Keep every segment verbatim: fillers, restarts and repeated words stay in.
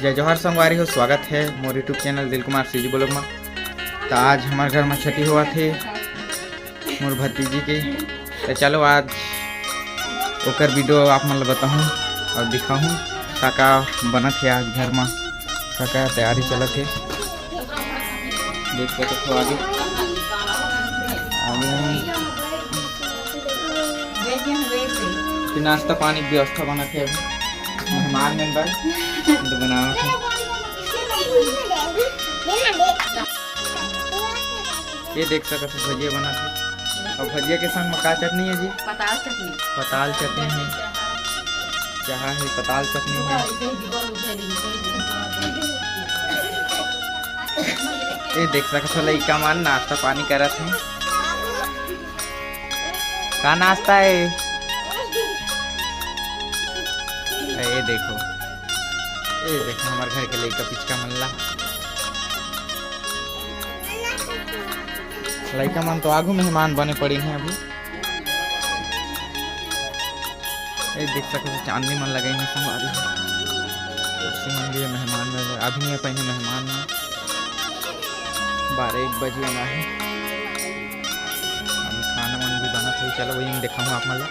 जय जोहार संगवारी हो, स्वागत हे मोर YouTube चैनल दिल कुमार CG vlog मा। त आज हमर घर मा छठी होवत हे मोर भतीजी के। त चलो आज ओकर video आप मन ल बताहूँ अउ दिखाहूँ का का बनत हे आज घर मा, का का तैयारी चलत हे। देख सकत हो आगे, आगे कि नाश्ता पानी के व्यवस्था बनत हे अभी मेहमान मन बर, तो बनावत हे। ये देख सकत हो भजिया बनत हे, अउ भजिया के संग में का चटनी हे जी? पताल चटनी। पताल चटनी हे, चाहा हे, पताल चटनी हे। ये देख सकत हो लइका मन नाश्ता पानी करत हे। का नाश्ता हे? ये देखो, ये देखो हमर घर के लइका पिचका मन ला। लइका मन तो आगू मेहमान बने पड़िन हे अभी। ये देख सकत हो चांदनी मन लगाइन हे संगवारी हो। कुर्सी मन भी हे मेहमान मन, अभी नइ पाइन हे मेहमान मन। बारह एक बजे आना हे। अभी खाना मन भी बनत हे, चलो वही में देखाहूँ आप मन ला।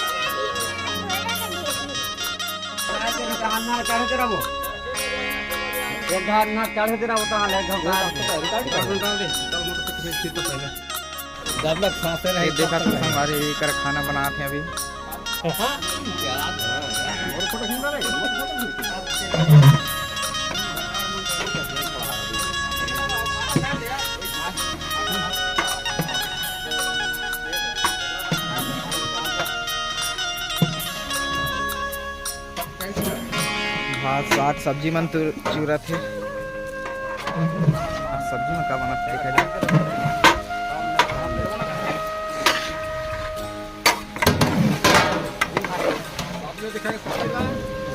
एक घाट ना चढ़े दे रहा होता है, एक घाट। ये देखा तो संगवारी, ये कर खाना बनात हे अभी। भात, साग, सब्जी मन तो चूरत हे। आज सब्जी में का बनत हे, देखा जाए।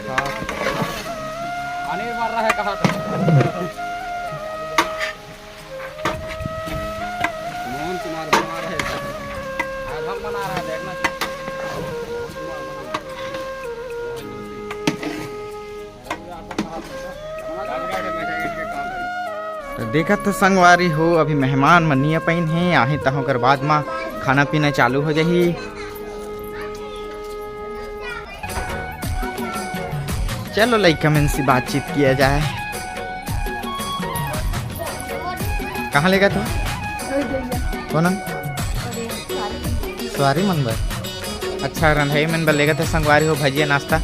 भात। पानी मार रहा है कहाँ से? मोहन कुमार बना रहे हैं। आज हम बना रहे हैं, देखना। तो देखत तो संगवारी हो, अभी मेहमान मन नइ आ पाइन हे, आही तहाँ ओकर बाद मा खाना पीना चालू हो जाही। चलो लइका मन से बातचीत किया जाए। कहाँ लेगा तू? कोन? स्वारी मन बर। अच्छा, रंधई मन बर लेगत हे संगवारी हो भजिया नाश्ता।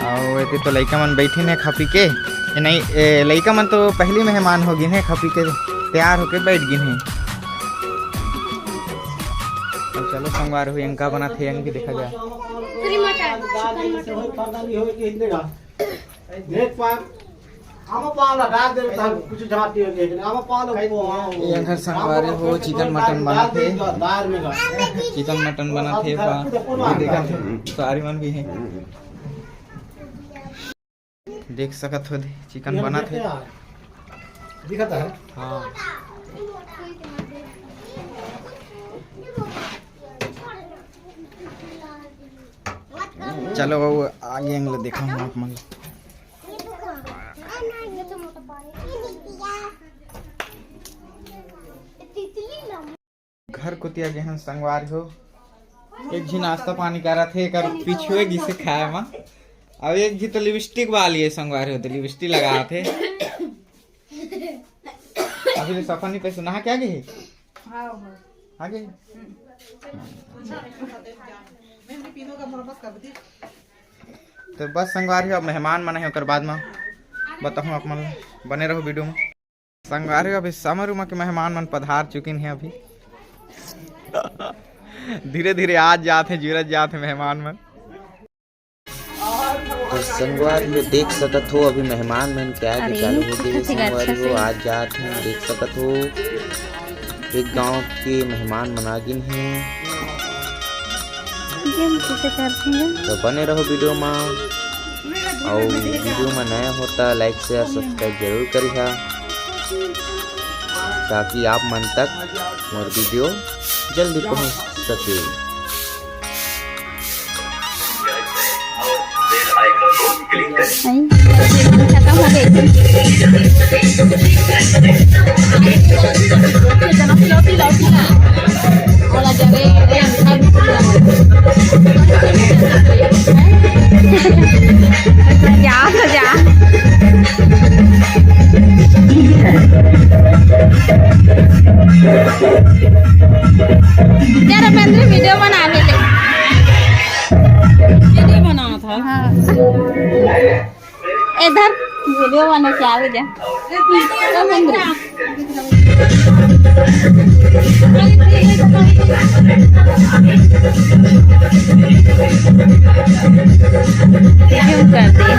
अउ एती तो लइका मन बैठिन हे खपी के। ए, नहीं, ए, लइका मन तो पहली मेहमान हो गिन हे, खपी के तैयार होके बैठ गिन हे। अब चलो संगवारी हो, एंग का बनत हे, एंग भी देखा जाए। देख पा, हम पावला डाल दे, तब कुछ झांटी हो गई, हम पावला। ये घर संगवारी हो, चिकन मटन बनत हे। दाल में का। चिकन मटन बनत हे, पा-, ये देखत हे, स्वारी मन भी हे। देख सकत हो, चिकन बनत हे। दिखत हे? हाँ। चलो, वो आगे एंग ल देखाहूँ आप मन ल। घर कोती आगे हन संगवारी हो, एक झी नाश्ता पानी करत हे, एकर पीछू एक झी से खाए मा, अब एक झी तो लिपस्टिक वाली हे संगवारी हो, तो लिपस्टिक लगावत हे। अभी ले सफा नहीं पैसे नहा के आगे हे? हाँ, हाँ। आगे? तो बस संगवारी हो, अब मेहमान मन हे, ओकर बाद मा बताहूँ आप मन, बने रहो video में। संगवारी हो, अभी समर उमा के मेहमान मन पधार चुकिन हे। अभी धीरे धीरे आज जात हे, जुरत जात हे मेहमान मन। तो संगवारी हो, देख सकत हो, अभी मेहमान मन के आगे चालू हो गए। संगवारी हो, आज जात हे, देख सकत हो, एक गांव के मेहमान मन आ गिन हे। तो बने रहो video मा, अउ video मा नया हो त like, share, subscribe जरूर करिहा, ताकि आप मन तक मोर video जल्दी पहुंच सके। खत्म हो गई। जा तो जा। जरा बंद वीडियो बना ले। वीडियो बनावत हस। हाँ। इधर वीडियो बना के आवे जा। क्यों करती है?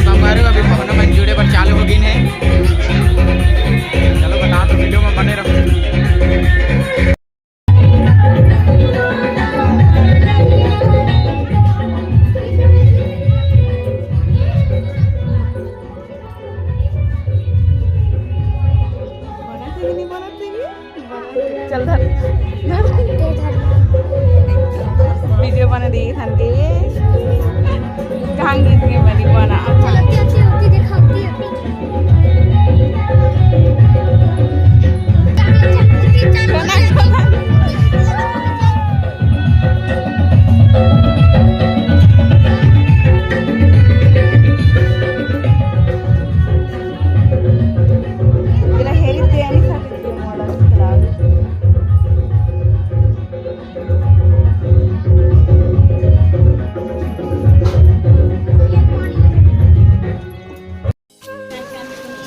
संगवारी हो, अभी पहुना मन जुड़े बर चालू हो गइन हे। चलो बता तो वीडियो में बने रहो। चल धर। वीडियो बना दे धन के। कहाँ गीत के बनी बना।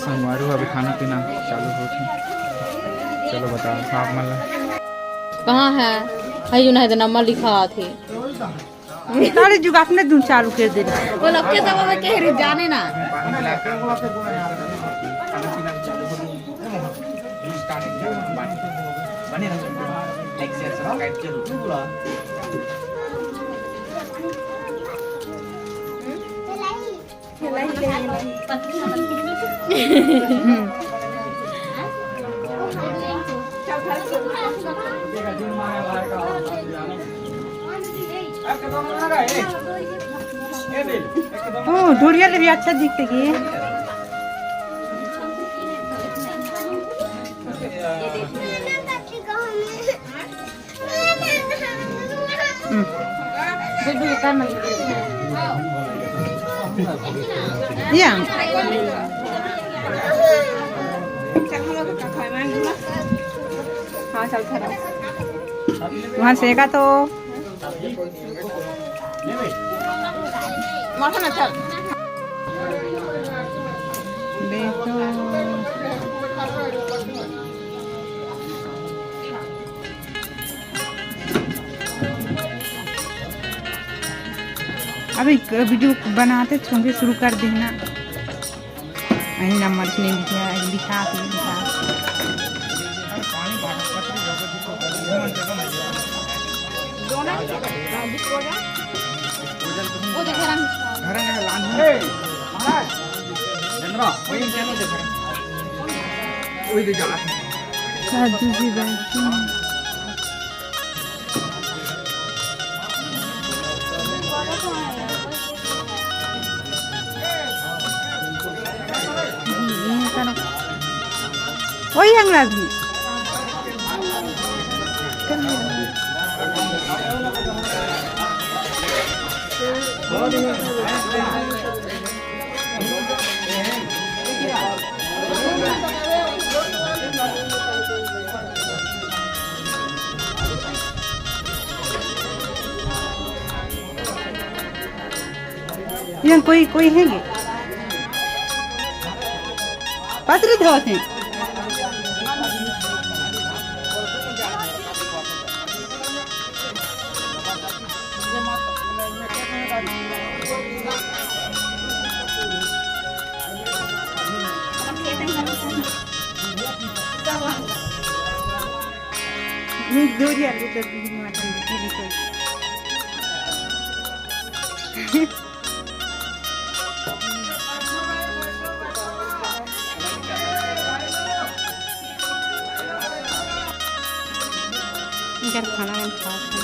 संगवारी हो, अभी खाना पीना चालू होत हे। चलो बताओ आप मन ला। कहाँ है? है यू नहीं तो नंबर लिखा आथे। सारे जुग अपने धुन चालू कर दे। वो लोग के सब हमें कह रही जाने ना। बने रहो। Like, share, subscribe जरूर। ओ, ढोरिया ले भी अच्छा दिखते कि। हम्म। या। हाँ, चल, खड़ा। वहाँ सेका तो। माथा ना चल। देखो। अभी वीडियो बनाते छोंगे शुरू कर देना। अहीं नंबर से नहीं लिखा, लिखा के लिखा। वो देखो रंग। राजू जी बैठे हैं। वही हम राजू। यहाँ कोई, कोई है ये? पसरी धोत हैं। इधर खाना वाना खात हे।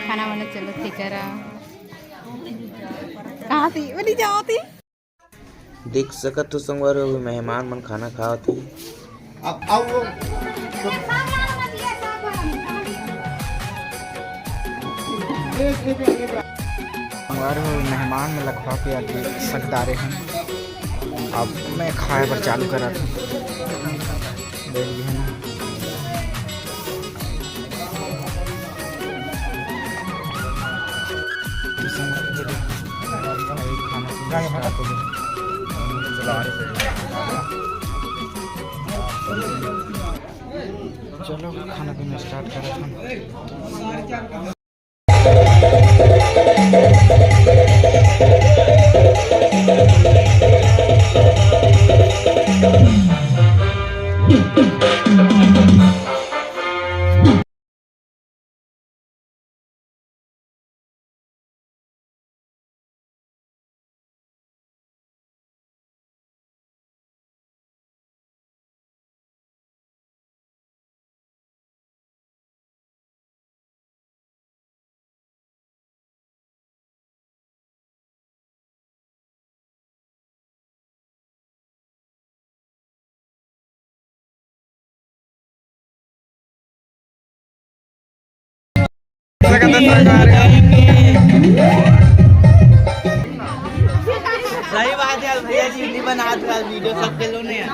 खाना वाना चलो ठीक करा। कहाँ थी? वो नहीं जाओ थी। देख सकत हो संगवारी हो, अभी मेहमान मन खाना खावत हे। अब आओ। संगवारी हो, मेहमान मन ला खवा के अभी सकदारे हन। अब मैं खाए बर चालू करत हूँ। बैठ गए हैं ना। खाना पीना start हो गया। चलो, खाना पीना start करत हन। सही बात है यार, भैया जी इडली बना दो यार, वीडियो सबके लो ने यार।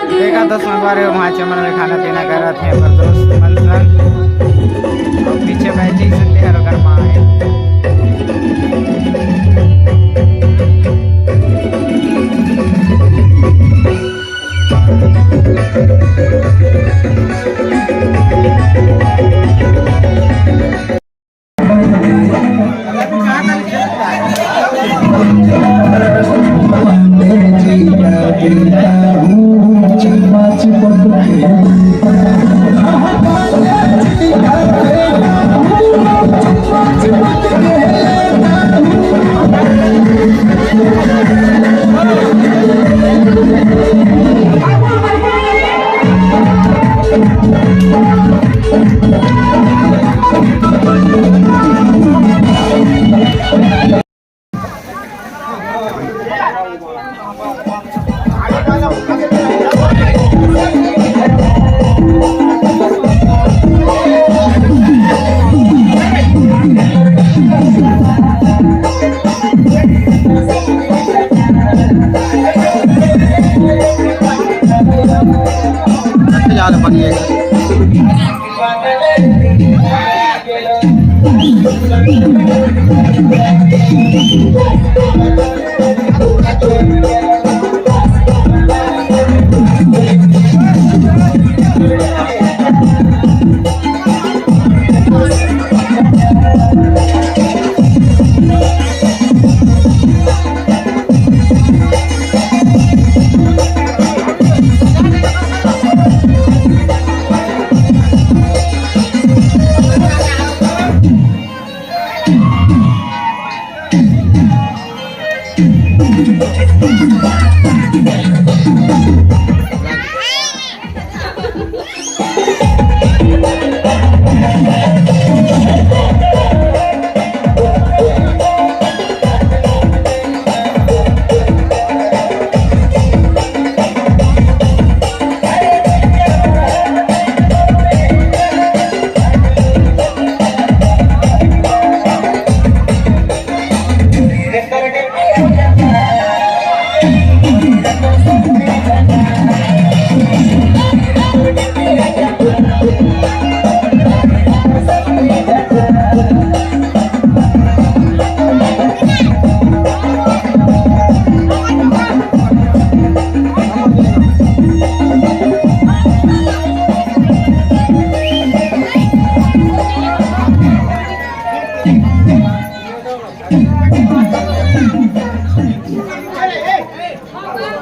देखा तो संगवारी हो, वहाँ चमन में खाना पीना करत हे अपन दोस्त मन संग। अउ पीछे बैठे ही सुनते हर ओकर माँ हे।